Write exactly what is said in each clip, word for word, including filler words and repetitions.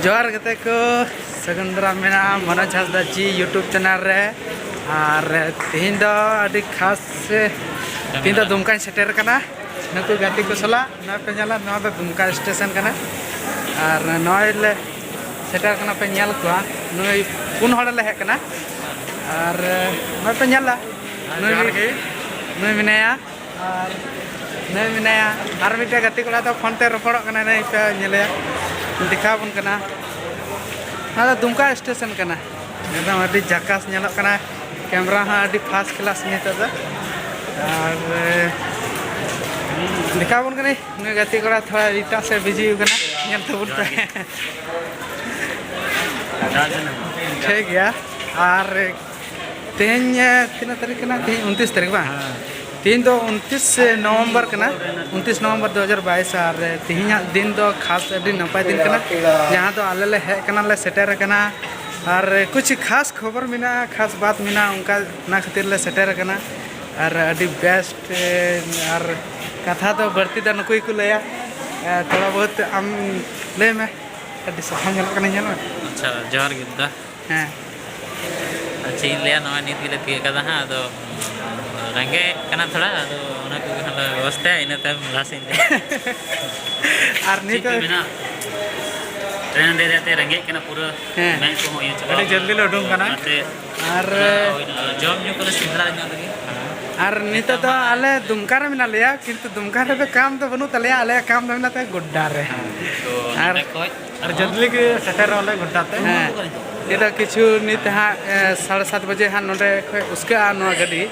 ᱡᱚᱦᱟᱨ ᱜᱟᱛᱮ ᱠᱚ, ᱥᱟᱹᱜᱩᱱ ᱫᱟᱨᱟᱢ ᱢᱮᱱᱟᱜᱼᱟ ᱢᱚᱱᱳᱡᱽ ᱦᱟᱸᱥᱫᱟ ᱡᱤ YouTube ᱪᱮᱱᱮᱞ ᱨᱮ᱾ ᱟᱨ ᱛᱮᱦᱮᱧ ᱫᱚ ᱟᱹᱰᱤ ᱠᱷᱟᱥ, ᱛᱮᱦᱮᱧ ᱫᱚ ᱫᱩᱢᱠᱟᱧ ᱥᱮᱴᱮᱨ ᱠᱟᱱᱟ᱾ ᱱᱩᱠᱩ ᱜᱟᱛᱮ ᱠᱚ ᱥᱟᱞᱟᱜ ᱱᱚᱣᱟ ᱯᱮ ᱧᱮᱞᱟ, ᱱᱚᱣᱟ ᱫᱚ ᱫᱩᱢᱠᱟ ᱥᱴᱮᱥᱚᱱ ᱠᱟᱱᱟ᱾ ᱟᱨ ᱱᱚᱜᱼᱚᱭ ᱞᱮ ᱥᱮᱴᱮᱨ ᱠᱟᱱᱟ, ᱯᱮ ᱧᱮᱞ ᱠᱚᱣᱟ, ᱱᱩᱭ ᱯᱩᱱ ᱦᱚᱲ ᱞᱮ ᱦᱮᱡ ᱠᱟᱱᱟ᱾ ᱟᱨ ᱱᱚᱜᱼᱚᱭ ᱯᱮ ᱧᱮᱞᱟ, ᱱᱩᱭ, ᱡᱚᱦᱟᱨ ᱜᱮ᱾ ᱱᱩᱭ ᱢᱮᱱᱟᱭᱟ᱾ ᱟᱨ ᱱᱩᱭ ᱢᱮᱱᱟᱭᱟ, ᱟᱨ ᱢᱤᱫᱴᱮᱱ ᱜᱟᱛᱮ ᱠᱚᱲᱟ ᱫᱚ ᱯᱷᱳᱱ ᱛᱮ ᱨᱚᱯᱚᱲᱚᱜ ᱠᱟᱱᱟᱭ, ᱱᱩᱭ ᱯᱮ ᱧᱮᱞᱮᱭᱟ, ᱫᱮᱠᱷᱟᱣ ᱟᱵᱚᱱ ᱠᱟᱱᱟ᱾ ᱱᱚᱣᱟ ᱫᱚ ᱫᱩᱢᱠᱟ ᱥᱴᱮᱥᱚᱱ ᱠᱟᱱᱟ, ᱮᱠᱫᱚᱢ ᱟᱹᱰᱤ ᱡᱟᱠᱟᱥ ᱧᱮᱞᱚᱜ ᱠᱟᱱᱟ᱾ ᱠᱮᱢᱨᱟ ᱦᱚᱸ ᱟᱹᱰᱤ ᱯᱷᱟᱥᱴ ᱠᱞᱟᱥ ᱱᱤᱛᱚᱜ ᱫᱚ᱾ ᱟᱨ ᱫᱮᱠᱷᱟᱣ ᱟᱵᱚᱱ ᱠᱟᱹᱱᱟᱹᱧ, ᱱᱩᱭ ᱜᱟᱛᱮ ᱠᱚᱲᱟ ᱛᱷᱚᱲᱟ ᱮᱴᱟᱜ ᱥᱮᱫ ᱵᱤᱡᱤ ᱠᱟᱱᱟ, ᱧᱮᱞ ᱛᱟᱵᱚᱱ ᱯᱮ᱾ ᱴᱷᱤᱠ ᱜᱮᱭᱟ᱾ ᱟᱨ ᱛᱮᱦᱮᱧ, ᱮ, ᱛᱤᱱᱟᱹᱜ ᱛᱟᱹᱨᱤᱠᱷ ᱠᱟᱱᱟ? ᱛᱮᱦᱮᱧ ᱩᱱᱛᱤᱥ ᱛᱟᱹᱨᱤᱠᱷ ᱵᱟᱝ? ᱦᱮᱸ᱾ ᱛᱮᱦᱮᱧ ᱫᱚ ᱩᱱᱛᱤᱥ ᱱᱚᱵᱷᱮᱢᱵᱚᱨ ᱠᱟᱱᱟ, ᱩᱱᱛᱤᱥ ᱱᱚᱵᱷᱮᱢᱵᱚᱨ ᱫᱩ ᱦᱟᱡᱟᱨ ᱵᱟᱭᱤᱥ᱾ ᱟᱨ ᱛᱮᱦᱮᱧᱟᱜ ᱫᱤᱱ ᱫᱚ ᱠᱷᱟᱥ ᱟᱹᱰᱤ ᱱᱟᱯᱟᱭ ᱫᱤᱱ ᱠᱟᱱᱟ, ᱡᱟᱦᱟᱸ ᱫᱚ ᱟᱞᱮ ᱞᱮ ᱦᱮᱡ ᱠᱟᱱᱟ, ᱞᱮ ᱥᱮᱴᱮᱨ ᱟᱠᱟᱱᱟ᱾ ᱟᱨ ᱠᱩᱪᱷ ᱠᱷᱟᱥ ᱠᱷᱚᱵᱚᱨ ᱢᱮᱱᱟᱜᱼᱟ, ᱠᱷᱟᱥ ᱵᱟᱛ ᱢᱮᱱᱟᱜᱼᱟ, ᱚᱱᱠᱟ, ᱚᱱᱟ ᱠᱷᱟᱹᱛᱤᱨ ᱞᱮ ᱥᱮᱴᱮᱨ ᱟᱠᱟᱱᱟ᱾ ᱟᱨ ᱟᱹᱰᱤ ᱵᱮᱥᱴ, ᱮ, ᱟᱨ ᱠᱟᱛᱷᱟ ᱫᱚ ᱵᱟᱹᱲᱛᱤ ᱫᱚ ᱱᱩᱠᱩ ᱜᱮᱠᱚ ᱞᱟᱹᱭᱟ᱾ ᱮ, ᱛᱷᱚᱲᱟ ᱵᱚᱦᱩᱛ ᱟᱢ ᱞᱟᱹᱭ ᱢᱮ, ᱟᱹᱰᱤ ᱥᱟᱯᱷᱟ ᱧᱮᱞᱚᱜ ᱠᱟᱱᱟ, ᱧᱮᱞ ᱢᱮ᱾ ᱟᱪᱪᱷᱟ, ᱡᱚᱦᱟᱨ ᱜᱮ ᱫᱟ᱾ ᱦᱮᱸ᱾ ᱟᱨ ᱪᱮᱫ ᱤᱧ ᱞᱟᱹᱭᱟ, ᱱᱚᱜᱼᱚᱭ ᱱᱤᱛ ᱜᱮᱞᱮ ᱛᱤᱭᱳᱜ ᱠᱟᱫᱟ ᱦᱟᱸᱜ, ᱟᱫᱚ ᱨᱮᱸᱜᱮᱡ ᱠᱟᱱᱟ ᱛᱷᱚᱲᱟ, ᱟᱫᱚ ᱚᱱᱟ ᱠᱚᱜᱮ ᱦᱟᱸᱜ ᱞᱮ ᱵᱮᱵᱚᱥᱛᱟᱭᱟ, ᱤᱱᱟᱹ ᱛᱟᱭᱚᱢ ᱞᱟᱦᱟ ᱥᱮᱫ ᱤᱧ ᱪᱟᱞᱟᱜᱼᱟ᱾ ᱟᱨ ᱪᱮᱫ ᱱᱤᱛ ᱠᱚ ᱢᱮᱱᱟᱜᱼᱟ? ᱴᱨᱮᱱ ᱨᱮ ᱫᱮᱡ ᱠᱟᱛᱮ ᱨᱮᱸᱜᱮᱡ ᱠᱟᱱᱟ ᱯᱩᱨᱟᱹ, ᱦᱮᱸ᱾ ᱢᱮᱫ ᱠᱚᱦᱚᱸ ᱤᱭᱟᱹ ᱪᱟᱵᱟ ᱟᱹᱰᱤ ᱡᱚᱞᱫᱤ ᱞᱮ ᱩᱰᱩᱝ ᱠᱟᱱᱟ᱾ ᱚᱱᱟᱛᱮ ᱟᱨ ᱚᱱᱟ ᱦᱩᱭᱱᱟ, ᱡᱚᱢ ᱧᱩ ᱠᱚᱞᱮ ᱥᱮᱸᱫᱽᱨᱟ ᱧᱚᱜ ᱞᱟᱹᱜᱤᱫ᱾ ᱟᱨ ᱱᱤᱛᱚᱜ ᱫᱚ ᱟᱞᱮ ᱫᱩᱢᱠᱟ ᱨᱮ ᱢᱮᱱᱟᱜ ᱞᱮᱭᱟ, ᱠᱤᱱᱛᱩ ᱫᱩᱢᱠᱟ ᱨᱮᱫᱚ ᱠᱟᱢ ᱫᱚ ᱵᱟᱹᱱᱩᱜ ᱛᱟᱞᱮᱭᱟ, ᱟᱞᱮᱭᱟᱜ ᱠᱟᱢ ᱫᱚ ᱢᱮᱱᱟᱜ ᱛᱟᱞᱮᱭᱟ ᱜᱚᱰᱰᱟ ᱨᱮ᱾ ᱛᱚ ᱟᱨ ᱱᱚᱰᱮ ᱠᱷᱚᱡ ᱟᱨ ᱡᱚᱞᱫᱤ ᱜᱮ ᱥᱮᱴᱮᱨᱚᱜ ᱟᱞᱮ ᱜᱚᱰᱰᱟ ᱛᱮ᱾ ᱦᱮᱸ, ᱱᱤᱛᱚᱜ ᱠᱤᱪᱷᱩ ᱱᱤᱛ ᱦᱟᱸᱜ, ᱮ, ᱥᱟᱲᱮ ᱥᱟᱛ ᱵᱟᱡᱮ ᱦᱟᱸᱜ ᱱᱚᱰᱮ ᱠᱷᱚᱡ ᱩᱥᱠᱟᱹᱜᱼᱟ ᱱᱚᱣᱟ ᱜᱟᱹᱰᱤ᱾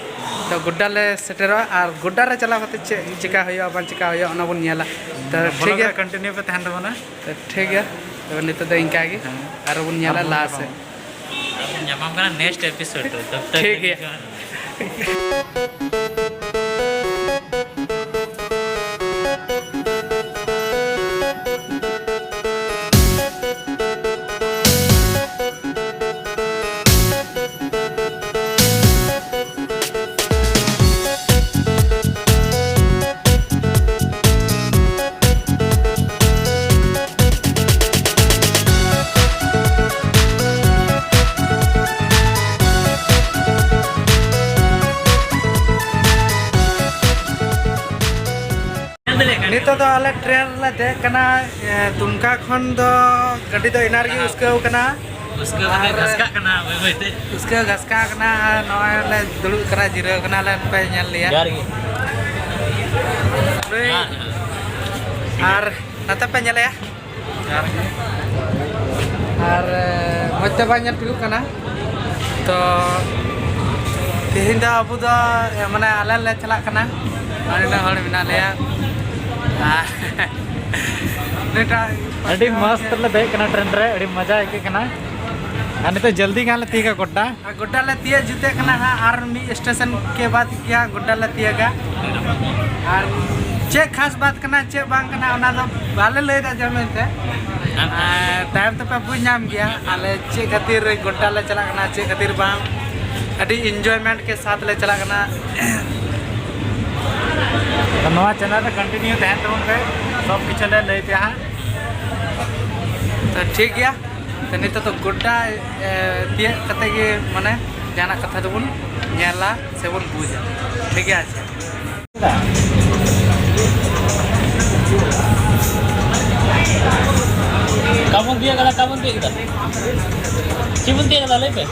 ᱛᱚ ᱜᱚᱰᱰᱟ ᱞᱮ ᱥᱮᱴᱮᱨᱚᱜᱼᱟ ᱟᱨ ᱜᱚᱰᱰᱟ ᱨᱮ ᱪᱟᱞᱟᱣ ᱠᱟᱛᱮ ᱪᱮᱫ ᱪᱮᱠᱟ ᱦᱩᱭᱩᱜᱼᱟ ᱵᱟᱝ ᱪᱮᱠᱟ ᱦᱩᱭᱩᱜᱼᱟ ᱚᱱᱟ ᱵᱚᱱ ᱧᱮᱞᱟ᱾ ᱛᱚ ᱴᱷᱤᱠ ᱵᱞᱚᱜ ᱜᱮᱭᱟ, ᱨᱮ ᱠᱚᱱᱴᱤᱱᱤᱭᱩ ᱯᱮ ᱛᱟᱦᱮᱱ ᱛᱟᱵᱚᱱᱟ᱾ ᱛᱚ ᱴᱷᱤᱠ ᱜᱮᱭᱟ, ᱛᱚᱵᱮ ᱱᱤᱛᱚᱜ ᱫᱚ ᱤᱱᱠᱟ ᱜᱮ, ᱦᱮᱸ᱾ ᱟᱨᱚ ᱵᱚᱱ ᱧᱮᱞᱟ ᱟᱨᱦᱚᱸ ᱞᱟᱦᱟ ᱧᱟᱯᱟᱢ᱾ ᱥᱮᱫ᱾ ᱟᱨᱦᱚᱸ ᱧᱟᱯᱟᱢ ᱠᱟᱱᱟ ᱱᱮᱠᱥᱴ ᱮᱯᱤᱥᱳᱰ ᱨᱮ, ᱛᱚᱵ ᱛᱚᱠ ᱴᱷᱤᱠ ᱜᱮᱭᱟ᱾ ᱫᱚ ᱟᱞᱮ ᱴᱨᱮᱱ ᱨᱮᱞᱮ ᱫᱮᱡ ᱠᱟᱱᱟ᱾ ᱮ, ᱫᱩᱢᱠᱟ ᱠᱷᱚᱱ ᱫᱚ ᱜᱟᱹᱰᱤ ᱫᱚ ᱮᱱᱟᱱ ᱨᱮᱜᱮ ᱩᱥᱠᱟᱹᱣ ᱠᱟᱱᱟ᱾ ᱩᱥᱠᱟᱹᱣ ᱠᱟᱛᱮ ᱟᱨ ᱜᱷᱟᱥᱠᱟᱜ ᱠᱟᱱᱟ ᱵᱟᱹᱭ ᱵᱟᱹᱭ ᱛᱮ᱾ ᱩᱥᱠᱟᱹᱣ ᱜᱷᱟᱥᱠᱟᱜ ᱠᱟᱱᱟ᱾ ᱟᱨ ᱱᱚᱜᱼᱚᱭ ᱞᱮ ᱫᱩᱲᱩᱵ ᱠᱟᱱᱟ, ᱡᱤᱨᱟᱹᱣ ᱠᱟᱱᱟᱞᱮ, ᱯᱮ ᱧᱮᱞ ᱞᱮᱭᱟ᱾ ᱡᱚᱦᱟᱨ ᱜᱮ᱾ ᱱᱩᱭ ᱦᱮᱸ, ᱦᱮᱸ᱾ ᱟᱨ ᱱᱟᱛᱮ ᱯᱮ ᱧᱮᱞᱮᱭᱟ᱾ ᱡᱚᱦᱟᱨ ᱜᱮ᱾ ᱟᱨ, ᱮ, ᱢᱚᱡᱽ ᱛᱮ ᱵᱟᱝ ᱧᱮᱞ ᱴᱷᱤᱠᱚᱜ ᱠᱟᱱᱟ᱾ ᱛᱚ ᱛᱮᱦᱮᱧ ᱫᱚ ᱟᱵᱚ ᱫᱚ, ᱮ, ᱢᱟᱱᱮ ᱟᱞᱮ ᱞᱮ ᱪᱟᱞᱟᱜ ᱠᱟᱱᱟ᱾ ᱟᱨ ᱱᱤᱱᱟᱹᱜ ᱦᱚᱲ ᱢᱮᱱᱟᱜ ᱞᱮᱭᱟ᱾ ᱟᱨ ᱱᱤᱛᱚᱜ ᱟᱹᱰᱤ ᱢᱚᱥᱛ ᱞᱮ ᱫᱮᱡ ᱠᱟᱱᱟ ᱴᱨᱮᱱ ᱨᱮ, ᱟᱹᱰᱤ ᱢᱚᱡᱟ ᱟᱹᱭᱠᱟᱹᱜ ᱠᱟᱱᱟ᱾ ᱟᱨ ᱱᱤᱛᱚᱜ ᱡᱚᱞᱫᱤ ᱜᱟᱱ ᱞᱮ ᱛᱤᱭᱳᱜᱟ ᱜᱚᱰᱰᱟ᱾ ᱟᱨ ᱜᱚᱰᱰᱟ ᱞᱮ ᱛᱤᱭᱳᱜ ᱡᱩᱛᱮᱜ ᱠᱟᱱᱟ ᱦᱟᱸᱜ, ᱟᱨ ᱢᱤᱫ ᱥᱴᱮᱥᱚᱱ ᱠᱮ ᱵᱟᱫ ᱜᱮ ᱦᱟᱸᱜ ᱜᱚᱰᱰᱟ ᱞᱮ ᱛᱤᱭᱳᱜᱟ᱾ ᱟᱨ ᱪᱮᱫ ᱠᱷᱟᱥ ᱵᱟᱛ ᱠᱟᱱᱟ, ᱪᱮᱫ ᱵᱟᱝ ᱠᱟᱱᱟ, ᱚᱱᱟ ᱫᱚ ᱵᱟᱞᱮ ᱞᱟᱹᱭ ᱫᱟᱲᱮᱭᱟᱜᱼᱟ ᱢᱮᱱᱛᱮ᱾ ᱟᱨ ᱛᱟᱭᱚᱢ ᱛᱮᱯᱮ ᱵᱩᱡᱽ ᱧᱟᱢ ᱜᱮᱭᱟ ᱟᱞᱮ ᱪᱮᱫ ᱠᱷᱟᱹᱛᱤᱨ ᱜᱚᱰᱰᱟ ᱞᱮ ᱪᱟᱞᱟᱜ ᱠᱟᱱᱟ, ᱪᱮᱫ ᱠᱷᱟᱹᱛᱤᱨ ᱵᱟᱝ᱾ ᱟᱹᱰᱤ enjoyment ᱠᱮ ᱥᱟᱛᱷ ᱞᱮ ᱪᱟᱞᱟᱜ ᱠᱟᱱᱟ᱾ ᱛᱚ ᱱᱚᱣᱟ ᱪᱮᱱᱮᱞ ᱨᱮ ᱠᱚᱱᱴᱤᱱᱤᱭᱩ ᱛᱟᱦᱮᱱ ᱛᱟᱵᱚᱱ ᱯᱮ, ᱥᱚᱵ ᱠᱤᱪᱷᱩ ᱞᱮ ᱞᱟᱹᱭ ᱯᱮᱭᱟ ᱦᱟᱸᱜ᱾ ᱛᱚ ᱴᱷᱤᱠ ᱜᱮᱭᱟ, ᱛᱚ ᱱᱤᱛᱚᱜ ᱫᱚ ᱜᱚᱰᱰᱟ, ᱮ, ᱛᱤᱭᱟᱹᱜ ᱠᱟᱛᱮ ᱜᱮ ᱢᱟᱱᱮ ᱡᱟᱦᱟᱱᱟᱜ ᱠᱟᱛᱷᱟ ᱫᱚᱵᱚᱱ ᱧᱮᱞᱟ ᱥᱮᱵᱚᱱ ᱵᱩᱡᱟ᱾ ᱴᱷᱤᱠ ᱜᱮᱭᱟ, ᱟᱪᱪᱷᱟ᱾ ᱚᱠᱟ ᱵᱚᱱ ᱛᱤᱭᱟᱹᱜ ᱠᱟᱫᱟ, ᱚᱠᱟ ᱵᱚᱱ ᱛᱤᱭᱟᱹᱜ ᱠᱮᱫᱟ? ᱪᱮᱫ ᱵᱚᱱ ᱛᱤᱭᱟᱹᱜ ᱠᱟᱫᱟ ᱞᱟᱹᱭ ᱯᱮ?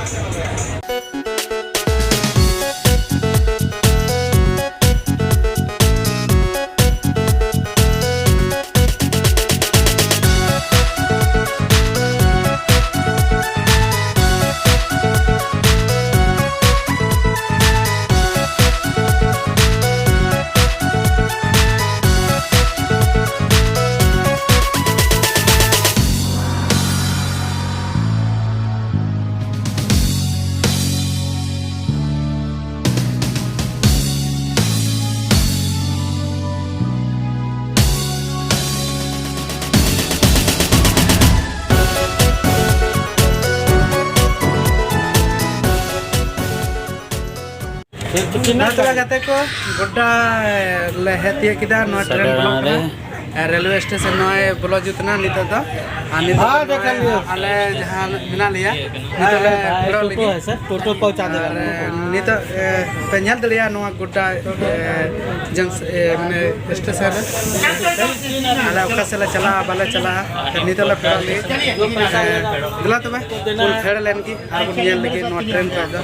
ᱢᱟ ᱛᱚᱵᱮ ᱜᱟᱛᱮ ᱠᱚ, ᱜᱚᱰᱰᱟ ᱞᱮ ᱦᱮᱡ ᱛᱤᱭᱳᱜ ᱠᱮᱫᱟ, ᱱᱚᱣᱟ ᱴᱨᱮᱱ ᱵᱚᱞᱚᱜ ᱠᱟᱱᱟ᱾ ᱨᱮᱞᱣᱮ ᱥᱴᱮᱥᱚᱱ ᱱᱚᱜᱼᱚᱭ ᱵᱚᱞᱚ ᱡᱩᱛ ᱮᱱᱟ ᱱᱤᱛᱚᱜ ᱫᱚ᱾ ᱟᱨ ᱱᱤᱛᱚᱜ ᱦᱮᱸ, ᱫᱚ ᱫᱮᱠᱷᱟ ᱞᱤᱭᱟ᱾ ᱟᱞᱮ ᱡᱟᱦᱟᱸ ᱢᱮᱱᱟᱜ ᱞᱮᱭᱟ, ᱱᱤᱛᱚᱜ ᱞᱮ ᱯᱷᱮᱰᱚᱜ ᱞᱟᱹᱜᱤᱫ᱾ ᱴᱳᱴᱳ ᱯᱟᱣᱪᱟ ᱫᱮ᱾ ᱟᱨ ᱱᱤᱛᱚᱜ, ᱮ, ᱯᱮ ᱧᱮᱞ ᱫᱟᱲᱮᱭᱟᱜᱼᱟ ᱱᱚᱣᱟ ᱜᱚᱰᱟ, ᱮ, ᱡᱚᱝᱥ-, ᱮ, ᱢᱟᱱᱮ ᱥᱴᱮᱥᱚᱱ ᱨᱮ᱾ ᱟᱞᱮ ᱚᱠᱟ ᱥᱮᱫ ᱞᱮ ᱪᱟᱞᱟᱜᱼᱟ, ᱵᱟᱞᱮ ᱪᱟᱞᱟᱜᱼᱟ, ᱱᱤᱛᱚᱜ ᱞᱮ ᱯᱷᱮᱰᱚᱜ ᱞᱟᱹᱜᱤᱫ᱾ ᱮ, ᱫᱮᱞᱟ ᱛᱚᱵᱮ, ᱵᱚᱱ ᱯᱷᱮᱰ ᱞᱮᱱ ᱜᱮ ᱟᱨ ᱵᱚᱱ ᱧᱮᱞ ᱞᱟᱹᱜᱤᱫ ᱱᱚᱣᱟ ᱴᱨᱮᱱ ᱨᱮ ᱫᱚ᱾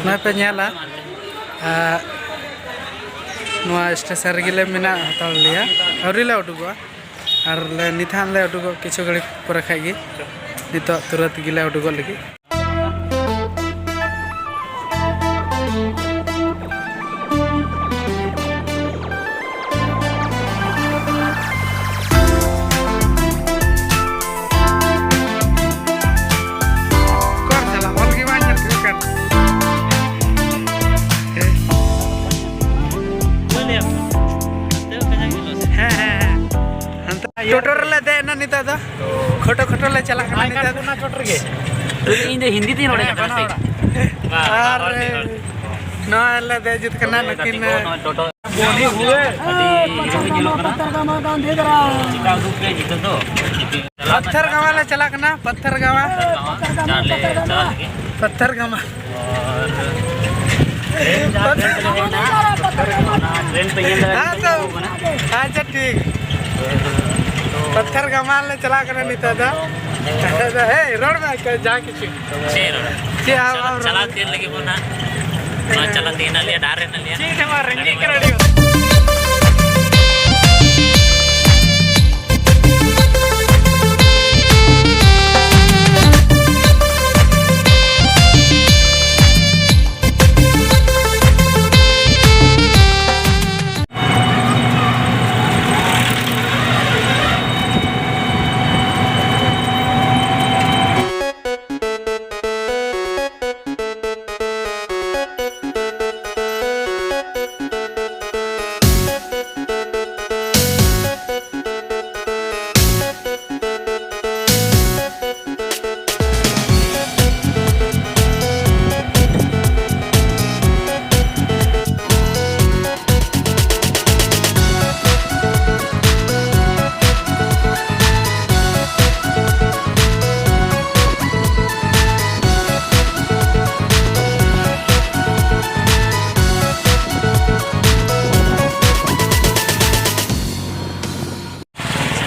ᱱᱚᱜᱼᱚᱭ ᱯᱮ ᱧᱮᱞᱟ, ᱟᱨ ᱱᱚᱣᱟ ᱥᱴᱮᱥᱚᱱ ᱨᱮᱜᱮ ᱞᱮ ᱢᱮᱱᱟᱜ ᱦᱟᱛᱟᱲ ᱞᱮᱭᱟ, ᱟᱹᱣᱨᱤ ᱞᱮ ᱩᱰᱩᱠᱚᱜᱼᱟ᱾ ᱟᱨ ᱞᱮ ᱱᱤᱛ ᱦᱟᱸᱜ ᱞᱮ ᱩᱰᱩᱠᱚᱜ ᱠᱤᱪᱷᱩ ᱜᱷᱟᱹᱲᱤᱡ ᱯᱚᱨᱮ ᱠᱷᱟᱡ ᱜᱮ, ᱱᱤᱛᱚᱜ ᱛᱩᱨᱟᱹᱛ ᱜᱮᱞᱮ ᱩᱰᱩᱠᱚᱜ ᱞᱟᱹᱜᱤᱫ᱾ ᱚᱠᱟᱨᱮ ᱪᱟᱞᱟᱜ? ᱚᱞ ᱜᱮ ᱵᱟᱝ ᱧᱮᱞ ᱴᱷᱤᱠᱚᱜ ᱠᱟᱱ᱾ ᱦᱮᱸ, ᱦᱮᱸ, ᱦᱮᱸ᱾ ᱦᱟᱱᱛᱮ ᱴᱳᱴᱳ ᱨᱮᱞᱮ ᱫᱮᱡ ᱮᱱᱟ ᱱᱤᱛᱚᱜ ᱫᱚ᱾ ᱠᱷᱚᱴᱚ ᱠᱷᱚᱴᱚ ᱞᱮ ᱪᱟᱞᱟᱜ ᱠᱟᱱᱟ ᱱᱤᱛᱚᱜ ᱫᱚ᱾ ᱤᱧ ᱫᱚ ᱦᱤᱱᱫᱤ ᱛᱤᱧ ᱨᱚᱲ ᱠᱟᱱᱟ᱾ ᱟᱨ ᱱᱚᱣᱟ ᱞᱮ ᱫᱮᱡ ᱡᱩᱛ ᱠᱟᱱᱟ ᱱᱩᱠᱤᱱ᱾ ᱯᱟᱛᱷᱟᱨ ᱜᱟᱢᱟ ᱞᱮ ᱪᱟᱞᱟᱜ ᱠᱟᱱᱟ, ᱯᱟᱛᱷᱟᱨ ᱜᱟᱢᱟ᱾ ᱯᱟᱛᱷᱟᱨ ᱜᱟᱢᱟ᱾ ᱦᱮᱸ ᱛᱚ᱾ ᱟᱪᱪᱷᱟ, ᱴᱷᱤᱠ᱾ ᱯᱟᱛᱷᱟᱨ ᱜᱟᱢᱟ ᱞᱮ ᱪᱟᱞᱟᱜ ᱠᱟᱱᱟ ᱱᱤᱛᱚᱜ ᱫᱚ᱾ ᱦᱮᱸ, ᱨᱚᱲ ᱢᱮ ᱡᱟᱦᱟᱸ ᱠᱤᱪᱷᱩ᱾ ᱪᱮᱫ ᱨᱚᱲ? ᱪᱮᱫ ᱟᱢ, ᱟᱢ ᱨᱚᱲ ᱪᱟᱞᱟᱣ ᱢᱮ᱾ ᱛᱤᱱ ᱞᱟᱹᱜᱤᱫ ᱵᱚᱱ ᱦᱟᱸᱜ? ᱱᱚᱣᱟ ᱪᱟᱞᱟᱜ ᱛᱮ ᱦᱮᱱᱟᱜ ᱞᱮᱭᱟ, ᱰᱟᱦᱟᱨ ᱨᱮ ᱦᱮᱱᱟᱜ ᱞᱮᱭᱟ᱾ ᱪᱮᱫ ᱦᱚᱸ ᱵᱟᱝ, ᱨᱮᱸᱜᱮᱡ ᱠᱟᱱᱟ ᱟᱹᱰᱤ ᱡᱳᱨ᱾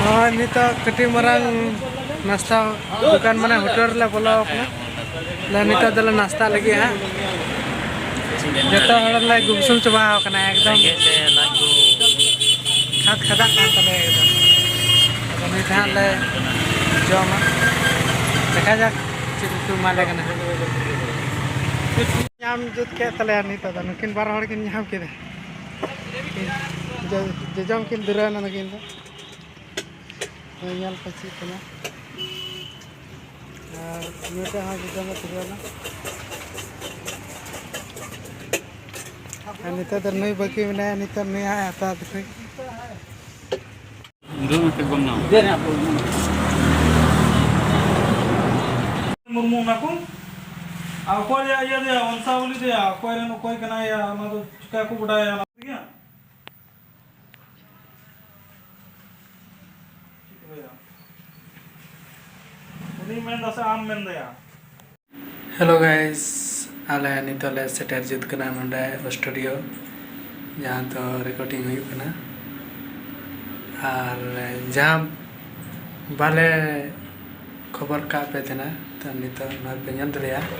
ᱦᱳᱭ, ᱱᱤᱛᱚᱜ ᱠᱟᱹᱴᱤᱡ ᱢᱟᱨᱟᱝ ᱱᱟᱥᱛᱟ ᱫᱚᱠᱟᱱ, ᱢᱟᱱᱮ ᱦᱳᱴᱮᱞ ᱨᱮᱞᱮ ᱵᱚᱞᱚ ᱟᱠᱟᱱᱟ᱾ ᱞᱮ ᱱᱤᱛᱚᱜ ᱫᱚᱞᱮ ᱱᱟᱥᱛᱟ ᱞᱟᱹᱜᱤᱫ ᱦᱟᱸᱜ᱾ ᱡᱚᱛᱚ ᱦᱚᱲ ᱞᱮ ᱜᱩᱢᱥᱩᱢ ᱪᱟᱵᱟ ᱟᱠᱟᱱᱟ ᱮᱠᱫᱚᱢ᱾ ᱨᱮᱸᱜᱮᱡ ᱛᱮ ᱞᱟᱡ ᱠᱚ ᱠᱷᱟᱫ ᱠᱷᱟᱫᱟᱜ ᱠᱟᱱ ᱛᱟᱞᱮᱭᱟ ᱮᱠᱫᱚᱢ᱾ ᱟᱫᱚ ᱱᱤᱛ ᱦᱟᱸᱜ ᱞᱮ ᱡᱚᱢᱟ᱾ ᱫᱮᱠᱷᱟ ᱡᱟᱠ ᱪᱮᱫ ᱠᱚᱠᱚ ᱮᱢᱟ ᱞᱮ ᱠᱟᱱᱟ ᱦᱟᱸᱜ᱾ ᱧᱟᱢ ᱡᱩᱛ ᱠᱮᱫ ᱛᱟᱞᱮᱭᱟ ᱱᱤᱛᱚᱜ ᱫᱚ᱾ ᱱᱩᱠᱤᱱ ᱵᱟᱨ ᱦᱚᱲ ᱠᱤᱱ ᱧᱟᱢ ᱠᱮᱫᱟ᱾ ᱡᱚ-, ᱡᱚᱡᱚᱢ ᱠᱤᱱ ᱫᱷᱩᱨᱟᱹᱣ ᱮᱱᱟ ᱱᱩᱠᱤᱱ ᱫᱚ᱾ ᱧᱮᱞ ᱯᱮ ᱪᱮᱫ ᱠᱟᱱᱟ᱾ ᱟᱨ ᱱᱩᱭᱴᱟᱜ ᱦᱚᱸ ᱡᱚᱡᱚᱢ ᱮ ᱫᱷᱩᱨᱟᱹᱣ ᱮᱱᱟ᱾ ᱟᱨ ᱱᱤᱛᱚᱜ ᱫᱚ ᱱᱩᱭ ᱵᱟᱹᱠᱤ ᱢᱮᱱᱟᱭᱟ, ᱱᱤᱛᱚᱜ ᱱᱩᱭ ᱦᱟᱸᱜ ᱦᱟᱛᱟᱣ ᱛᱟᱯᱮ᱾ ᱫᱩ ᱢᱤᱱᱤᱴ ᱵᱚᱱ ᱧᱟᱢ᱾ ᱢᱩᱨᱢᱩ ᱚᱱᱟ ᱠᱚ ᱚᱠᱚᱭ ᱭᱟ ᱤᱭᱟᱹ ᱫᱮᱭᱟ, ᱵᱚᱝᱥᱟᱵᱚᱞᱤ ᱫᱮᱭᱟ, ᱚᱠᱚᱭ ᱨᱮᱱ ᱚᱠᱚᱭ ᱠᱟᱱᱟᱭ ᱭᱟ, ᱚᱱᱟ ᱫᱚ ᱪᱤᱠᱟ ᱠᱚ ᱵᱟᱰᱟᱭᱟ ᱚᱱᱟ ᱫᱚ ᱭᱟ? ᱩᱱᱤ ᱢᱮᱱ ᱫᱟ ᱥᱮ ᱟᱢ ᱢᱮᱱ ᱫᱟᱭᱟ? Hello guys, ᱟᱞᱮ ᱱᱤᱛᱚᱜ ᱞᱮ ᱥᱮᱴᱮᱨ ᱡᱩᱛ ᱠᱟᱱᱟ ᱱᱚᱰᱮ ᱥᱴᱩᱰᱤᱭᱳ, ᱡᱟᱦᱟᱸ ᱫᱚ ᱨᱮᱠᱚᱨᱰᱤᱝ ᱦᱩᱭᱩᱜ ᱠᱟᱱᱟ᱾ ᱟᱨ ᱡᱟᱦᱟᱸ ᱵᱟᱞᱮ ᱠᱷᱚᱵᱚᱨ ᱠᱟᱜ ᱯᱮ ᱛᱟᱦᱮᱱᱟ, ᱛᱚ ᱱᱤᱛᱚᱜ ᱱᱚᱜᱼᱚᱭ ᱯᱮ ᱧᱮᱞ ᱫᱟᱲᱮᱭᱟᱜᱼᱟ,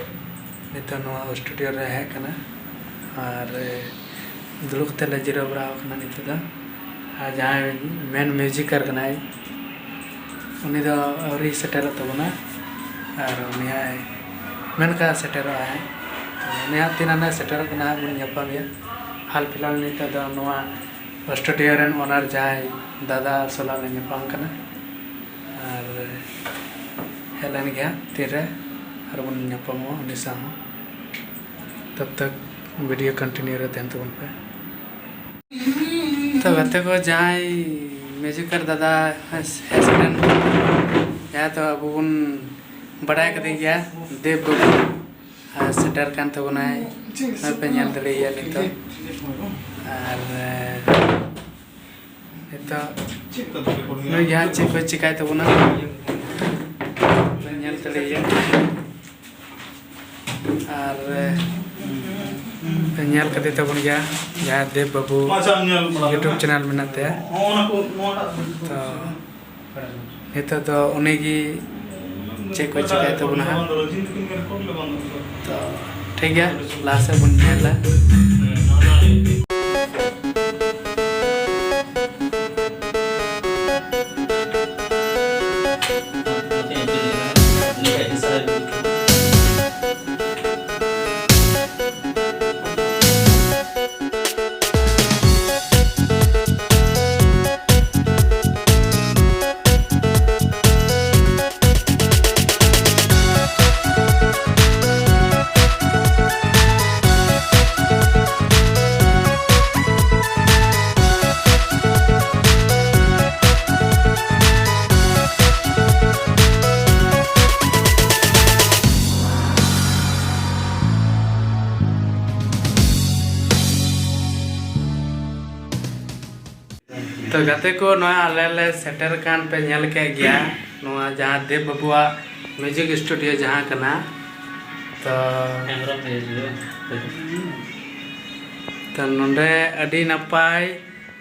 ᱱᱤᱛᱚᱜ ᱱᱚᱣᱟ ᱥᱴᱩᱰᱤᱭᱳ ᱨᱮ ᱦᱮᱡ ᱠᱟᱱᱟ᱾ ᱟᱨ ᱫᱩᱲᱩᱵ ᱠᱟᱛᱮ ᱞᱮ ᱡᱤᱨᱟᱹᱣ ᱵᱟᱲᱟ ᱟᱠᱟᱱᱟ ᱱᱤᱛᱚᱜ ᱫᱚ᱾ ᱟᱨ ᱡᱟᱦᱟᱸᱭ ᱢᱮᱱ ᱢᱤᱭᱩᱡᱤᱠᱟᱨ ᱠᱟᱱᱟᱭ, ᱩᱱᱤ ᱫᱚ ᱟᱹᱣᱨᱤ ᱥᱮᱴᱮᱨᱚᱜ ᱛᱟᱵᱚᱱᱟ᱾ ᱟᱨ ᱩᱱᱤ ᱦᱟᱸᱜ ᱢᱮᱱ ᱠᱟᱜ ᱥᱮᱴᱮᱨᱚᱜᱼᱟᱭ ᱦᱟᱸᱜ᱾ ᱛᱚ ᱩᱱᱤ ᱦᱟᱸᱜ ᱛᱤᱱ ᱟᱱᱮ ᱥᱮᱴᱮᱨᱚᱜ ᱠᱟᱱᱟ ᱦᱟᱸᱜ ᱵᱚᱱ ᱧᱟᱯᱟᱢ ᱜᱮᱭᱟ᱾ ᱦᱟᱞ ᱯᱷᱤᱞᱦᱟᱞ ᱱᱤᱛᱚᱜ ᱫᱚ ᱱᱚᱣᱟ ᱥᱴᱩᱰᱤᱭᱳ ᱨᱮᱱ ᱳᱱᱟᱨ ᱡᱟᱦᱟᱸᱭ ᱫᱟᱫᱟ ᱥᱟᱞᱟᱜ ᱞᱮ ᱧᱟᱯᱟᱢ ᱠᱟᱱᱟ᱾ ᱟᱨ ᱦᱮᱡ ᱞᱮᱱ ᱜᱮ ᱦᱟᱸᱜ ᱛᱤᱨᱮ ᱟᱨ ᱵᱚᱱ ᱧᱟᱯᱟᱢᱚᱜᱼᱟ ᱩᱱᱤ ᱥᱟᱶ ᱦᱚᱸ᱾ ᱛᱚᱵ ᱛᱚᱠ ᱵᱷᱤᱰᱤᱭᱳ ᱠᱚᱱᱴᱤᱱᱤᱭᱩ ᱨᱮ ᱛᱟᱦᱮᱱ ᱛᱟᱵᱚᱱ ᱯᱮ᱾ ᱛᱚ ᱜᱟᱛᱮ ᱠᱚ, ᱡᱟᱦᱟᱸᱭ ᱢᱤᱭᱩᱡᱤᱠᱟᱨ ᱫᱟᱫᱟ ᱦᱮᱡ ᱞᱮᱱ, ᱡᱟᱦᱟᱸ ᱫᱚ ᱟᱵᱚ ᱵᱚᱱ ᱵᱟᱰᱟᱭ ᱠᱟᱫᱮ ᱜᱮᱭᱟ, ᱫᱮᱵ ᱵᱟᱹᱵᱩ, ᱟᱨ ᱥᱮᱴᱮᱨ ᱠᱟᱱ ᱛᱟᱵᱚᱱᱟᱭ, ᱱᱚᱜᱼᱚᱭ ᱯᱮ ᱧᱮᱞ ᱫᱟᱲᱮᱭᱟᱭᱟ ᱱᱤᱛᱚᱜ᱾ ᱟᱨ ᱱᱤᱛᱚᱜ ᱱᱩᱭ ᱜᱮ ᱦᱟᱸᱜ ᱪᱮᱫ ᱠᱚᱭ ᱪᱮᱠᱟᱭ ᱛᱟᱵᱚᱱᱟ, ᱯᱮ ᱧᱮᱞ ᱫᱟᱲᱮᱭᱟᱭᱟ᱾ ᱟᱨ ᱯᱮ ᱧᱮᱞ ᱠᱟᱫᱮ ᱛᱟᱵᱚᱱ ᱜᱮᱭᱟ, ᱡᱟᱦᱟᱸ ᱫᱮᱵ ᱵᱟᱹᱵᱩ ᱟᱪᱪᱷᱟ, ᱧᱮᱞ ᱵᱟᱲᱟ ᱭᱩᱴᱩᱵᱽ ᱠᱟᱱᱟ᱾ ᱪᱮᱱᱮᱞ ᱢᱮᱱᱟᱜ ᱛᱟᱭᱟ᱾ ᱦᱚᱸ, ᱚᱱᱟ ᱠᱚ, ᱱᱚᱣᱟᱴᱟᱜ ᱛᱚ ᱱᱤᱛᱚᱜ ᱫᱚ ᱩᱱᱤ ᱜᱮ ᱪᱮᱫ ᱠᱚᱭ ᱪᱮᱠᱟᱭ ᱛᱟᱵᱚᱱᱟ ᱦᱟᱸᱜ᱾ ᱛᱚ ᱴᱷᱤᱠ ᱜᱮᱭᱟ, ᱞᱟᱦᱟ ᱥᱮᱫ ᱵᱚᱱ ᱧᱮᱞᱟ᱾ ᱛᱚ ᱜᱟᱛᱮ ᱠᱚ, ᱱᱚᱣᱟ ᱟᱞᱮ ᱞᱮ ᱥᱮᱴᱮᱨ ᱠᱟᱱ ᱯᱮ ᱧᱮᱞ ᱠᱮᱫ ᱜᱮᱭᱟ, ᱱᱚᱣᱟ ᱡᱟᱦᱟᱸ ᱫᱮᱵ ᱵᱟᱹᱵᱩᱣᱟᱜ ᱢᱤᱣᱡᱤᱠ ᱥᱴᱩᱰᱤᱭᱳ ᱡᱟᱦᱟᱸ ᱠᱟᱱᱟ᱾ ᱛᱚ ᱦᱮᱢᱵᱨᱚᱢ ᱦᱤᱡᱩᱜᱼᱟ᱾ ᱛᱚ ᱱᱚᱰᱮ ᱟᱹᱰᱤ ᱱᱟᱯᱟᱭ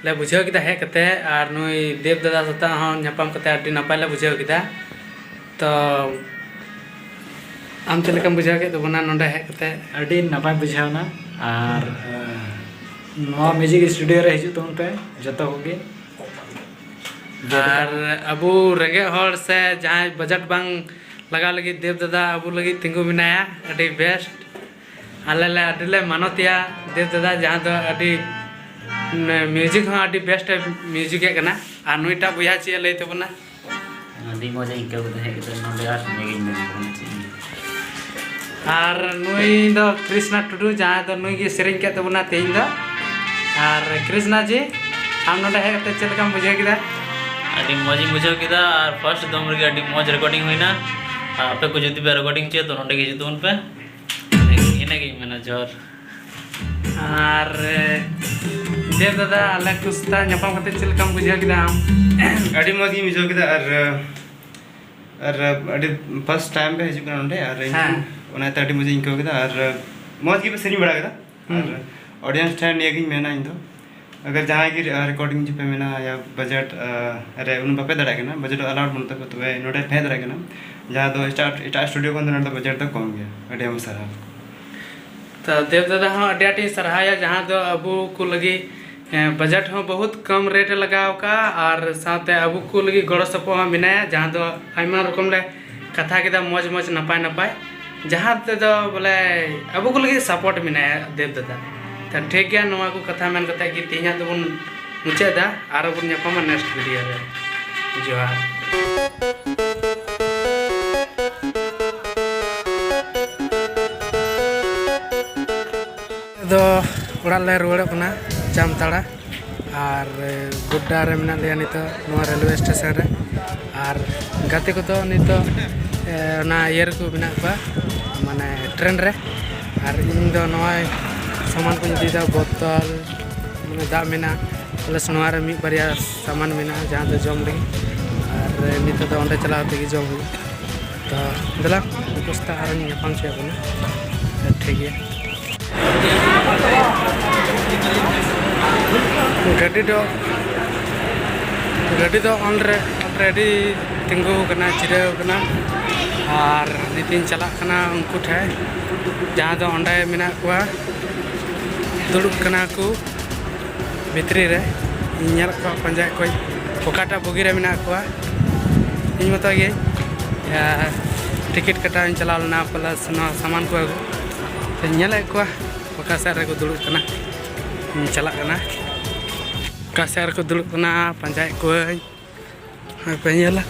ᱞᱮ ᱵᱩᱡᱷᱟᱹᱣ ᱠᱮᱫᱟ ᱦᱮᱡ ᱠᱟᱛᱮ, ᱟᱨ ᱱᱩᱭ ᱫᱮᱵ ᱫᱟᱫᱟ ᱥᱟᱛᱟᱜ ᱦᱚᱸ ᱧᱟᱯᱟᱢ ᱠᱟᱛᱮ ᱟᱹᱰᱤ ᱱᱟᱯᱟᱭ ᱞᱮ ᱵᱩᱡᱷᱟᱹᱣ ᱠᱮᱫᱟ᱾ ᱛᱚ ᱟᱢ ᱪᱮᱫ ᱞᱮᱠᱟᱢ ᱵᱩᱡᱷᱟᱹᱣ ᱠᱮᱫ ᱛᱟᱵᱚᱱᱟ ᱱᱚᱰᱮ ᱦᱮᱡ ᱠᱟᱛᱮ? ᱟᱹᱰᱤ ᱱᱟᱯᱟᱭ ᱵᱩᱡᱷᱟᱹᱣ ᱮᱱᱟ᱾ ᱟᱨ ᱱᱚᱣᱟ ᱢᱤᱣᱡᱤᱠ ᱥᱴᱩᱰᱤᱭᱳ ᱨᱮ ᱦᱤᱡᱩᱜ ᱛᱟᱵᱚᱱ ᱯᱮ ᱡᱚᱛᱚ ᱠᱚᱜᱮ᱾ ᱟᱨ ᱟᱵᱚ ᱨᱮᱸᱜᱮᱡ ᱦᱚᱲ ᱥᱮ ᱡᱟᱦᱟᱸᱭ ᱵᱟᱡᱮᱴ ᱵᱟᱝ ᱞᱟᱜᱟᱣ ᱞᱟᱹᱜᱤᱫ ᱫᱮᱵ ᱫᱟᱫᱟ ᱟᱵᱚ ᱞᱟᱹᱜᱤᱫ ᱛᱤᱸᱜᱩ ᱢᱮᱱᱟᱭᱟ, ᱟᱹᱰᱤ ᱵᱮᱥᱴ᱾ ᱟᱞᱮ ᱞᱮ ᱟᱹᱰᱤ ᱞᱮ ᱢᱟᱱᱚᱛᱮᱭᱟ ᱫᱮᱵ ᱫᱟᱫᱟ, ᱡᱟᱦᱟᱸ ᱫᱚ ᱟᱹᱰᱤ ᱢᱤᱣᱡᱤᱠ ᱦᱚᱸ ᱟᱹᱰᱤ ᱵᱮᱥᱴ ᱮ ᱢᱤᱣᱡᱤᱠ ᱮᱫ ᱠᱟᱱᱟ᱾ ᱟᱨ ᱱᱩᱭᱴᱟᱜ ᱵᱚᱭᱦᱟ ᱪᱮᱫ ᱮ ᱞᱟᱹᱭ ᱛᱟᱵᱚᱱᱟ? ᱟᱹᱰᱤ ᱢᱚᱡᱽ ᱤᱧ ᱟᱹᱭᱠᱟᱹᱣ ᱠᱮᱫᱟ ᱦᱮᱡ ᱠᱟᱛᱮ ᱱᱚᱰᱮ, ᱟᱨ ᱱᱤᱭᱟᱹᱜᱤᱧ ᱢᱮᱱ ᱠᱮᱫᱟ᱾ ᱟᱨ ᱱᱩᱭ ᱫᱚ ᱠᱨᱤᱥᱱᱟ ᱴᱩᱰᱩ, ᱡᱟᱦᱟᱸᱭ ᱫᱚ ᱱᱩᱭ ᱜᱮ ᱥᱮᱨᱮᱧ ᱠᱮᱫ ᱛᱟᱵᱚᱱᱟ ᱛᱮᱦᱮᱧ ᱫᱚ᱾ ᱟᱨ ᱠᱨᱤᱥᱱᱟ ᱡᱤ, ᱟᱢ ᱱᱚᱰᱮ ᱦᱮᱡ ᱠᱟᱛᱮ ᱪᱮᱫ ᱞᱮᱠᱟᱢ ᱵᱩᱡᱷᱟᱹᱣ ᱠᱮᱫᱟ? ᱟᱹᱰᱤ ᱢᱚᱡᱽ ᱤᱧ ᱵᱩᱡᱷᱟᱹᱣ ᱠᱮᱫᱟ, ᱟᱨ ᱯᱷᱟᱥᱴ ᱫᱚᱢ ᱨᱮᱜᱮ ᱟᱹᱰᱤ ᱢᱚᱡᱽ ᱨᱮᱠᱚᱨᱰᱤᱝ ᱦᱩᱭᱱᱟ᱾ ᱟᱨ ᱟᱯᱮ ᱠᱚ ᱡᱩᱫᱤ ᱯᱮ ᱨᱮᱠᱚᱨᱰᱤᱝ ᱦᱚᱪᱚᱭᱟ ᱛᱚ ᱱᱚᱰᱮ ᱜᱮ ᱦᱤᱡᱩᱜ ᱛᱟᱵᱚᱱ ᱯᱮ᱾ ᱤᱱᱟᱹᱜᱮ, ᱤᱱᱟᱹᱜᱮᱧ ᱢᱮᱱᱟ, ᱡᱚᱦᱟᱨ᱾ ᱟᱨ ᱫᱮᱵ ᱫᱟᱫᱟ, ᱟᱞᱮ ᱠᱚ ᱥᱟᱛᱮ ᱧᱟᱯᱟᱢ ᱠᱟᱛᱮ ᱪᱮᱫ ᱞᱮᱠᱟᱢ ᱵᱩᱡᱷᱟᱹᱣ ᱠᱮᱫᱟ ᱟᱢ? ᱟᱹᱰᱤ ᱢᱚᱡᱽ ᱜᱤᱧ ᱵᱩᱡᱷᱟᱹᱣ ᱠᱮᱫᱟ, ᱟᱨ ᱟᱨ ᱟᱹᱰᱤ ᱯᱷᱟᱥᱴ ᱴᱟᱭᱤᱢ ᱯᱮ ᱦᱤᱡᱩᱜ ᱠᱟᱱᱟ ᱱᱚᱰᱮ, ᱟᱨ ᱤᱧ ᱦᱮᱸ᱾ ᱚᱱᱟᱛᱮ ᱟᱹᱰᱤ ᱢᱚᱡᱽ ᱤᱧ ᱟᱹᱭᱠᱟᱹᱣ ᱠᱮᱫᱟ, ᱟᱨ ᱢᱚᱡᱽ ᱜᱮᱯᱮ ᱥᱮᱨᱮᱧ ᱵᱟᱲᱟ ᱠᱮᱫᱟ᱾ ᱦᱩᱸ᱾ ᱟᱨ ᱚᱰᱤᱭᱮᱱᱥ ᱴᱷᱮᱱ ᱱᱤᱭᱟᱹ ᱜᱤᱧ ᱢᱮᱱᱟ ᱤᱧ ᱫᱚ, ᱟᱜᱟᱨ ᱡᱟᱦᱟᱸᱭ ᱜᱮ ᱨᱮᱠᱚᱨᱰᱤᱝ ᱯᱮ ᱢᱮᱱᱟ ᱭᱟ ᱵᱟᱡᱮᱴ ᱨᱮ ᱩᱱᱟᱹᱜ ᱵᱟᱯᱮ ᱫᱟᱲᱮᱭᱟᱜ ᱠᱟᱱᱟ, ᱵᱟᱡᱮᱴ ᱟᱞᱟᱣᱰ ᱵᱟᱹᱱᱩᱜ ᱛᱟᱯᱮ, ᱛᱚᱵᱮ ᱱᱚᱰᱮ ᱯᱮ ᱦᱮᱡ ᱫᱟᱲᱮᱭᱟᱜ ᱠᱟᱱᱟ, ᱡᱟᱦᱟᱸ ᱫᱚ ᱮᱴᱟᱜ, ᱮᱴᱟᱜ ᱥᱴᱩᱰᱤᱭᱳ ᱠᱷᱚᱱ ᱫᱚ ᱱᱚᱰᱮ ᱫᱚ ᱵᱟᱡᱮᱴ ᱫᱚ ᱠᱚᱢ ᱜᱮᱭᱟ᱾ ᱟᱹᱰᱤ ᱟᱭᱢᱟ ᱥᱟᱨᱦᱟᱣ᱾ ᱛᱚ ᱫᱮᱵ ᱫᱟᱫᱟ ᱦᱚᱸ ᱟᱹᱰᱤ ᱟᱸᱴᱤᱧ ᱥᱟᱨᱦᱟᱣᱮᱭᱟ, ᱡᱟᱦᱟᱸ ᱫᱚ ᱟᱵᱚ ᱠᱚ ᱞᱟᱹᱜᱤᱫ, ᱮᱸ, ᱵᱟᱡᱮᱴ ᱦᱚᱸ ᱵᱚᱦᱩᱛ ᱠᱚᱢ ᱨᱮᱴ ᱮ ᱞᱟᱜᱟᱣ ᱟᱠᱟᱫᱼᱟ, ᱟᱨ ᱥᱟᱶᱛᱮ ᱟᱵᱚ ᱠᱚ ᱞᱟᱹᱜᱤᱫ ᱜᱚᱲᱚ ᱥᱚᱯᱚᱦᱚᱫ ᱦᱚᱸ ᱢᱮᱱᱟᱭᱟ, ᱡᱟᱦᱟᱸ ᱫᱚ ᱟᱭᱢᱟ ᱨᱚᱠᱚᱢ ᱞᱮ ᱠᱟᱛᱷᱟ ᱠᱮᱫᱟ, ᱢᱚᱡᱽ ᱢᱚᱡᱽ ᱱᱟᱯᱟᱭ ᱱᱟᱯᱟᱭ, ᱡᱟᱦᱟᱸ ᱛᱮᱫᱚ ᱵᱚᱞᱮ ᱟᱵᱚ ᱠᱚ ᱞᱟᱹᱜᱤᱫ ᱥᱟᱯᱳᱨᱴ ᱢᱮᱱᱟᱭᱟ ᱫᱮᱵ ᱫᱟᱫᱟ᱾ ᱛᱚ ᱴᱷᱤᱠ ᱜᱮᱭᱟ, ᱱᱚᱣᱟ ᱠᱚ ᱠᱟᱛᱷᱟ ᱢᱮᱱ ᱠᱟᱛᱮ ᱜᱮ ᱛᱮᱦᱮᱧᱟᱜ ᱫᱚᱵᱚᱱ ᱢᱩᱪᱟᱹᱫ ᱮᱫᱟ, ᱟᱨᱚ ᱵᱚᱱ ᱧᱟᱯᱟᱢᱟ ᱱᱮᱠᱥᱴ ᱵᱷᱤᱰᱤᱭᱳ ᱨᱮ᱾ ᱡᱚᱦᱟᱨ᱾ ᱫᱚ ᱚᱲᱟᱜ ᱞᱮ ᱨᱩᱣᱟᱹᱲᱚᱜ ᱠᱟᱱᱟ ᱡᱟᱢᱛᱟᱲᱟ, ᱟᱨ ᱜᱳᱰᱰᱟ ᱨᱮ ᱢᱮᱱᱟᱜ ᱞᱮᱭᱟ ᱱᱤᱛᱚᱜ, ᱱᱚᱣᱟ ᱨᱮᱞᱣᱮ ᱥᱴᱮᱥᱚᱱ ᱨᱮ᱾ ᱟᱨ ᱜᱟᱛᱮ ᱠᱚᱫᱚ ᱱᱤᱛᱚᱜ, ᱮ, ᱚᱱᱟ ᱤᱭᱟᱹ ᱨᱮᱠᱚ ᱢᱮᱱᱟᱜ ᱠᱚᱣᱟ, ᱢᱟᱱᱮ ᱴᱨᱮᱱ ᱨᱮ᱾ ᱟᱨ ᱤᱧ ᱫᱚ ᱱᱚᱜᱼᱚᱭ ᱥᱟᱢᱟᱱ ᱠᱚᱧ ᱤᱫᱤᱭᱮᱫᱟ, ᱵᱳᱛᱚᱞ, ᱢᱟᱱᱮ ᱫᱟᱜ ᱢᱮᱱᱟᱜᱼᱟ, ᱯᱞᱟᱥ ᱱᱚᱣᱟ ᱨᱮ ᱢᱤᱫ ᱵᱟᱨᱭᱟ ᱥᱟᱢᱟᱱ ᱢᱮᱱᱟᱜᱼᱟ, ᱡᱟᱦᱟᱸ ᱫᱚ ᱡᱚᱢ ᱞᱟᱹᱜᱤᱫ᱾ ᱟᱨ ᱱᱤᱛᱚᱜ ᱫᱚ ᱚᱸᱰᱮ ᱪᱟᱞᱟᱣ ᱠᱟᱛᱮ ᱜᱮ ᱡᱚᱢ ᱦᱩᱭᱩᱜᱼᱟ᱾ ᱛᱚ ᱫᱮᱞᱟ, ᱩᱱᱠᱩ ᱥᱟᱛᱮ ᱟᱨᱚᱧ ᱧᱟᱯᱟᱢ ᱦᱚᱪᱚᱭᱮᱫ ᱵᱚᱱᱟ᱾ ᱴᱷᱤᱠ ᱜᱮᱭᱟ᱾ ᱜᱟᱹᱰᱤ ᱫᱚ, ᱜᱟᱹᱰᱤ ᱫᱚ ᱚᱱᱨᱮ ᱚᱞᱨᱮᱰᱤ ᱛᱤᱸᱜᱩ ᱟᱠᱟᱱᱟ, ᱡᱤᱨᱟᱹᱣ ᱟᱠᱟᱱᱟ᱾ ᱟᱨ ᱱᱤᱛᱤᱧ ᱪᱟᱞᱟᱜ ᱠᱟᱱᱟ ᱩᱱᱠᱩ ᱴᱷᱮᱱ, ᱡᱟᱦᱟᱸ ᱫᱚ ᱚᱸᱰᱮ ᱢᱮᱱᱟᱜ ᱠᱚᱣᱟ, ᱫᱩᱲᱩᱵ ᱠᱟᱱᱟ ᱠᱚ ᱵᱷᱤᱛᱨᱤ ᱨᱮ᱾ ᱤᱧ ᱧᱮᱞᱮᱫ ᱠᱚᱣᱟ, ᱯᱟᱸᱡᱟᱭᱮᱫ ᱠᱚᱣᱟᱧ ᱚᱠᱟᱴᱟᱜ ᱵᱩᱜᱤ ᱨᱮ ᱢᱮᱱᱟᱜ ᱠᱚᱣᱟ᱾ ᱤᱧ ᱢᱚᱛᱚ ᱜᱮ ᱴᱤᱠᱤᱴ ᱠᱟᱴᱟᱣ ᱤᱧ ᱪᱟᱞᱟᱣ ᱞᱮᱱᱟ, ᱯᱞᱟᱥ ᱱᱚᱣᱟ ᱥᱟᱢᱟᱱ ᱠᱚ ᱟᱹᱜᱩ᱾ ᱛᱚᱧ ᱧᱮᱞᱮᱫ ᱠᱚᱣᱟ ᱚᱠᱟ ᱥᱮᱫ ᱨᱮᱠᱚ ᱫᱩᱲᱩᱵ ᱠᱟᱱᱟ᱾ ᱤᱧ ᱪᱟᱞᱟᱜ ᱠᱟᱱᱟ, ᱚᱠᱟ ᱥᱮᱫ ᱨᱮᱠᱚ ᱫᱩᱲᱩᱵ ᱠᱟᱱᱟ, ᱯᱟᱸᱡᱟᱭᱮᱫ ᱠᱚᱣᱟᱧ᱾ ᱦᱟᱯᱮ ᱧᱮᱞᱟ᱾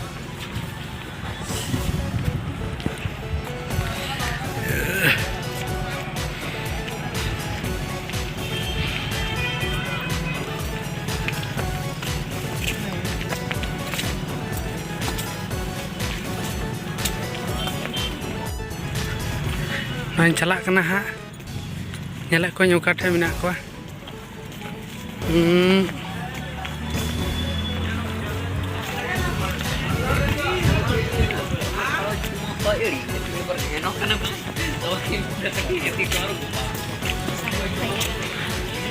ᱱᱚᱜᱼᱚᱭ ᱪᱟᱞᱟᱜ ᱠᱟᱱᱟ ᱦᱟᱸᱜ, ᱧᱮᱞᱮᱫ ᱠᱚᱣᱟᱧ ᱚᱠᱟ ᱴᱷᱮᱱ ᱢᱮᱱᱟᱜ ᱠᱚᱣᱟ᱾ ᱦᱩᱸ᱾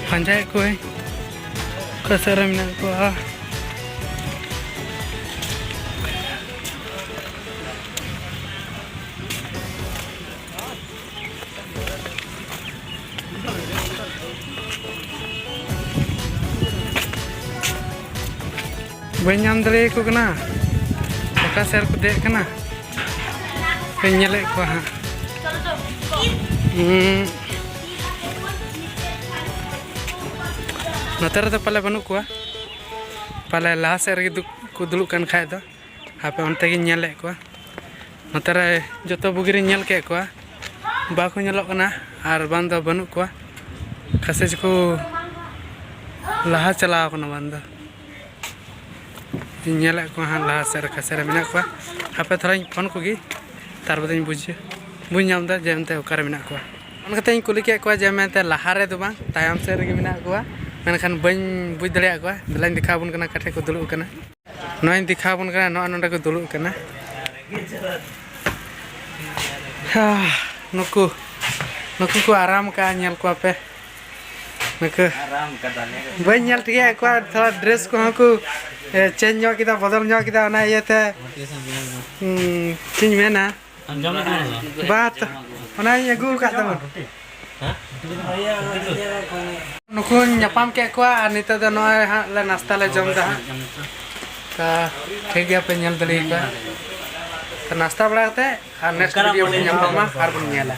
ᱯᱟᱸᱡᱟᱭᱮᱫ ᱠᱚᱣᱟᱹᱧ ᱚᱠᱟ ᱥᱮᱫ ᱨᱮ ᱢᱮᱱᱟᱜ ᱠᱚᱣᱟ᱾ ᱵᱟᱹᱧ ᱧᱟᱢ ᱫᱟᱲᱮᱭᱟᱠᱚ ᱠᱟᱱᱟ, ᱚᱠᱟ ᱥᱮᱫ ᱨᱮᱠᱚ ᱫᱮᱡ ᱠᱟᱱᱟ᱾ ᱵᱟᱹᱧ ᱧᱮᱞᱮᱫ ᱠᱚᱣᱟ ᱦᱟᱸᱜ᱾ ᱦᱩᱸ᱾ ᱱᱚᱛᱮ ᱨᱮᱫᱚ ᱯᱟᱞᱮ ᱵᱟᱹᱱᱩᱜ ᱠᱚᱣᱟ, ᱯᱟᱞᱮ ᱞᱟᱦᱟ ᱥᱮᱫ ᱨᱮᱜᱮ ᱫᱩ-, ᱠᱚ ᱫᱩᱲᱩᱵ ᱠᱟᱱ ᱠᱷᱟᱡ ᱫᱚ᱾ ᱦᱟᱯᱮ ᱚᱱᱛᱮ ᱜᱤᱧ ᱧᱮᱞᱮᱫ ᱠᱚᱣᱟ᱾ ᱱᱚᱛᱮ ᱨᱮ ᱡᱚᱛᱚ ᱵᱩᱜᱤ ᱨᱤᱧ ᱧᱮᱞ ᱠᱮᱫ ᱠᱚᱣᱟ, ᱵᱟᱠᱚ ᱧᱮᱞᱚᱜ ᱠᱟᱱᱟ ᱟᱨ ᱵᱟᱝ ᱫᱚ ᱵᱟᱹᱱᱩᱜ ᱠᱚᱣᱟ᱾ ᱚᱠᱟ ᱥᱮᱫ ᱪᱚᱠᱚ ᱞᱟᱦᱟ ᱪᱟᱞᱟᱣ ᱠᱟᱱᱟ ᱵᱟᱝ ᱫᱚ᱾ ᱤᱧ ᱧᱮᱞᱮᱫ ᱠᱚᱣᱟ ᱦᱟᱸᱜ ᱞᱟᱦᱟ ᱥᱮᱫ ᱨᱮ, ᱚᱠᱟ ᱥᱮᱫ ᱨᱮ ᱢᱮᱱᱟᱜ ᱠᱚᱣᱟ᱾ ᱦᱟᱯᱮ ᱛᱷᱚᱲᱟᱧ ᱯᱷᱳᱱ ᱠᱚᱜᱮ, ᱛᱟᱨ ᱵᱟᱫᱮᱧ ᱵᱩᱡᱽ, ᱵᱩᱡᱽ ᱧᱟᱢ ᱮᱫᱟ ᱡᱮ ᱚᱱᱛᱮ ᱚᱠᱟᱨᱮ ᱢᱮᱱᱟᱜ ᱠᱚᱣᱟ᱾ ᱯᱷᱳᱱ ᱠᱟᱛᱮᱧ ᱠᱩᱞᱤ ᱠᱮᱫ ᱠᱚᱣᱟ ᱡᱮ ᱢᱮᱱᱛᱮ ᱞᱟᱦᱟ ᱨᱮᱫᱚ ᱵᱟᱝ, ᱛᱟᱭᱚᱢ ᱥᱮᱫ ᱨᱮᱜᱮ ᱢᱮᱱᱟᱜ ᱠᱚᱣᱟ᱾ ᱢᱮᱱᱠᱷᱟᱱ ᱵᱟᱹᱧ ᱵᱩᱡᱽ ᱫᱟᱲᱮᱭᱟᱜ ᱠᱚᱣᱟ᱾ ᱫᱮᱞᱟᱧ ᱫᱮᱠᱷᱟᱣ ᱟᱵᱚᱱ ᱠᱟᱱᱟ ᱚᱠᱟ ᱴᱷᱮᱱ ᱠᱚ ᱫᱩᱲᱩᱵ ᱠᱟᱱᱟ᱾ ᱱᱚᱣᱟᱧ ᱫᱮᱠᱷᱟᱣ ᱟᱵᱚᱱ ᱠᱟᱱᱟ, ᱱᱚᱜᱼᱚᱭ ᱱᱚᱸᱰᱮ ᱠᱚ ᱫᱩᱲᱩᱵ ᱠᱟᱱᱟ᱾ ᱦᱟ, ᱱᱩᱠᱩ, ᱱᱩᱠᱩ ᱠᱚ ᱟᱨᱟᱢ ᱠᱟᱜᱼᱟ, ᱧᱮᱞ ᱠᱚᱣᱟ ᱯᱮ᱾ ᱱᱩᱠᱩ ᱵᱟᱹᱧ ᱧᱮᱞ ᱴᱷᱤᱠᱟᱹᱭᱮᱫ ᱠᱚᱣᱟ, ᱛᱷᱚᱲᱟ ᱰᱨᱮᱥ ᱠᱚᱦᱚᱸ ᱠᱚ ᱪᱮᱧᱡᱽ ᱧᱚᱜ ᱠᱮᱫᱟ, ᱵᱚᱫᱚᱞ ᱧᱚᱜ ᱠᱮᱫᱟ, ᱚᱱᱟ ᱤᱭᱟᱹᱛᱮ ᱦᱩᱸ, ᱪᱮᱫ ᱤᱧ ᱢᱮᱱᱟ? ᱟᱢ ᱡᱚᱢ ᱞᱮᱫ ᱛᱟᱦᱮᱱᱟ ᱥᱮ ᱵᱟᱝ? ᱵᱟ, ᱛᱚ, ᱚᱱᱟᱧ ᱟᱹᱜᱩ ᱟᱠᱟᱫ ᱛᱟᱵᱚᱱ᱾ ᱦᱮᱸ? ᱱᱩᱠᱩᱧ ᱧᱟᱯᱟᱢ ᱠᱮᱫ ᱠᱚᱣᱟ ᱟᱨ ᱱᱤᱛᱚᱜ ᱫᱚ ᱱᱚᱜᱼᱚᱭ ᱦᱟᱸᱜ ᱞᱮ ᱱᱟᱥᱛᱟ ᱞᱮ ᱡᱚᱢ ᱮᱫᱟ ᱦᱟᱸᱜ᱾ ᱛᱚ, ᱴᱷᱤᱠ ᱜᱮᱭᱟ, ᱯᱮ ᱧᱮᱞ ᱫᱟᱲᱮᱭᱟᱠᱚᱣᱟ᱾ ᱛᱚ, ᱱᱟᱥᱛᱟ ᱵᱟᱲᱟ ᱠᱟᱛᱮ ᱟᱨ next video ᱵᱚᱱ ᱧᱟᱯᱟᱢᱟ ᱟᱨ ᱵᱚᱱ ᱧᱮᱞᱟ᱾